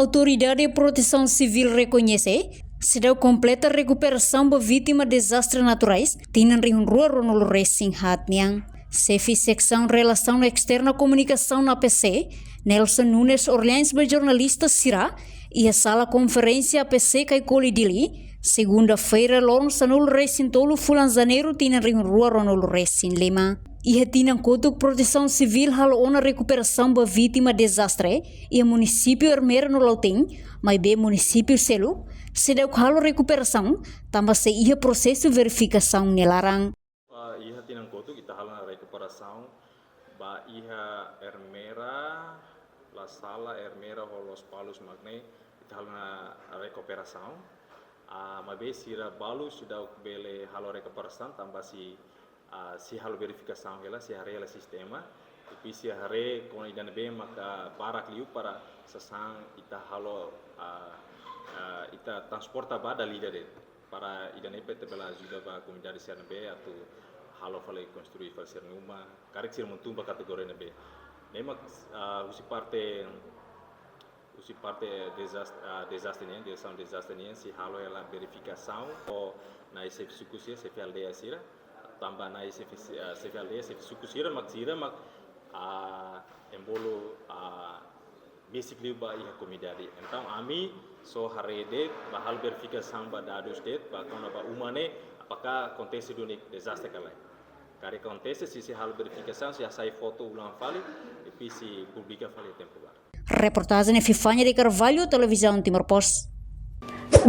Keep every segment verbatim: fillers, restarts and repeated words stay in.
Autoridade Protesaun Sivíl rekoñese seidauk kompleta rekuperasaun ba vítima dezastre naturais tinan rihun rua ruanulu resin haat nian. Xefe Seksaun Relasaun Esterna Komunikasaun A P C, Nelson Nunes Orleans ba jornalista sira iha sala konferénsia A P C Caicoli Dili, segunda-feira loron sanulu resin tolu fulan Janeiru tinan rihun rua ruanulu resin lima. Iha tinan kotuk Protesaun Sivíl halo ona rekuperasaun ba vítima dezastre iha munisípiu Ermera no Lautein, maibé munisípiu seluk seidauk halo rekuperasaun tanba sei iha prosesu verifikasaun nia laran. Ah, iha tinan kotuk ita halo ona rekuperasaun ba iha Ermera, La Sala, Ermera ho Lospalos mak ne'e ita halo ona rekuperasaun. Ah, maibé sira balu seidauk bele halo rekuperasaun tanba sei, ah, sei halo verifikasaun hela, sei haree hela sistema. Depois sei haree kona-ba ida ne'ebé maka barak liu para sasán ita halo, ah, ah, ita transporta ba dala ida de'it. Para ida ne'e para ita bele ajuda ba komunidade sira ne'ebé atu halo fali, konstrui fali sira-nia uma. Karik sira monu tun ba kategoria ne'ebé. Ne'e mak, ah, husi parte, husi parte dezastre, ah, dezastre nian, diresaun dezastre nian sei halo hela verifikasaun ho nai xefe suku sira, xefe aldeia sira. Tanba nai xefe si-, ah, xefe aldeia, xefe suku sira mak, sira mak, ah, ema bolu, ah, besik liu ba iha komunidade. Entaun ami só haree de'it, ba halo verifikasaun ba dadus de'it, ba kona-ba uma ne'e, apakah akontese duni dezastre ka lae. Karik akontese, sei, sei halo verifikasaun, sei hasai foto ulang fali, depois sei publika fali iha tempu badak. Reportajen Epifania de Carvalho, Televizaun Timor Post.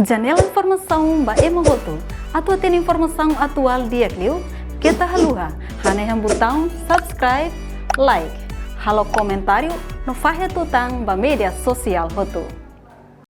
Janela informasaun ba ema hotu. Atu hatene informasaun atuál di'ak liu, keta haluha hanehan butaun subscribe, like, halo komentáriu no fahe tutan ba média sosiál hotu.